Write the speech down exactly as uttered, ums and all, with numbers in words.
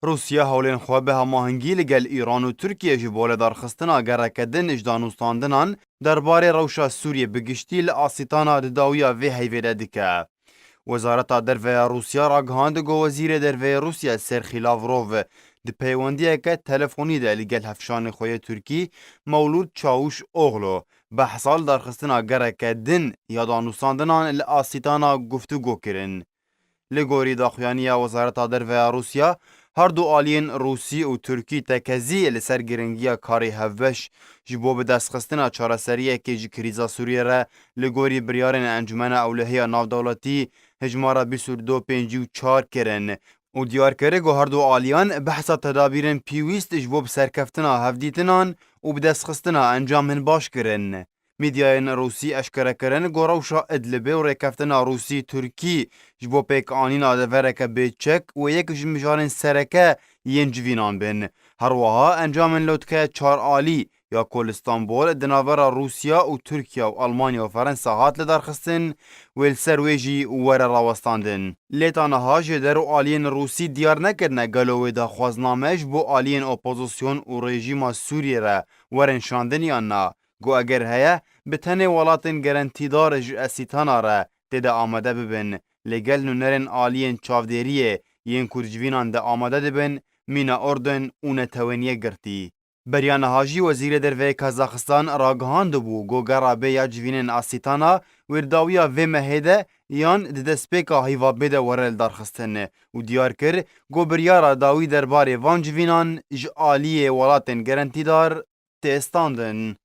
Rûsya hewlên xwe bi hemahengî li gel Îran û Tirkiye ji bo lidarxistina gereke din ji danûstandinan derbarê rewşa Sûriyê bi giştî li asîtana di dawiya vê heyvê de dike. Wezareta Derve ya Rûsya ragihand ku Wezîrê Derve yê Rûsya Serxî Lavrov di peywendiyeke telefonî de li gel hevşanê xwe yê Tirkî Mewlûd Çawûş Oxlu behsa lidarxistina gereke din ya danûstandinan li asîtana guftûgo kirin. Li gorî daxuyaniya Wezareta Derve ya Rûsya, her du aliyên Rûsî û Tirkî tekezî li ser giringiya karê hevbeş ji bo bidestxistina çareseriyekê ji krîza Sûriyê re li gorî biryarên Encûmena Ewlehiya Navdewletî hejmara bîst û du pêncî û çar kirin û diyar kir ku her du aliyan behsa tedabîrên pêwîst ji bo bi serkeftina hevdîtinan û bidestxistina encamên baş kirin. Medyayên Rûsî eşkere kirin ku rewşa Idlibê û rêkeftina Rûsî-Tirkî ji bo pêkanîna devereke bê çek wê yek ji mijarên sereke yên civînan bin. Her wiha encamên lotkeya çar alî ya ku li Stenbol di navbera Rûsya û Tirkiye û Almanya û Ferensa hat lidarxistin, wê li ser wê jî were rawestandin. Lê ta niha jêder û aliyên Rûsî diyar nekirine gelo wê daxwazname ji bo aliyên opozîsyon û rejîma Sûriyê re werin şandin yan na. Ku eger heye, bi tenê welatên gerentîdar ji asîtana re tê de amade bibin, lê gel nûnerên aliyên çavdêriyê yên ku di civînan de amade dibin, mîna Urdun û Netewên Yekgirtî. Beriya niha jî Wezîrê Derve yê Kazaxistan ragihandibû ku gera bê ya civînên asîtana wê di dawiya vê mehê de yan di destpêka heyva bê de were lidarxistin û diyar kir ku biryara dawî derbarê van civînan ji aliyê welatên gerentîdar tê standin.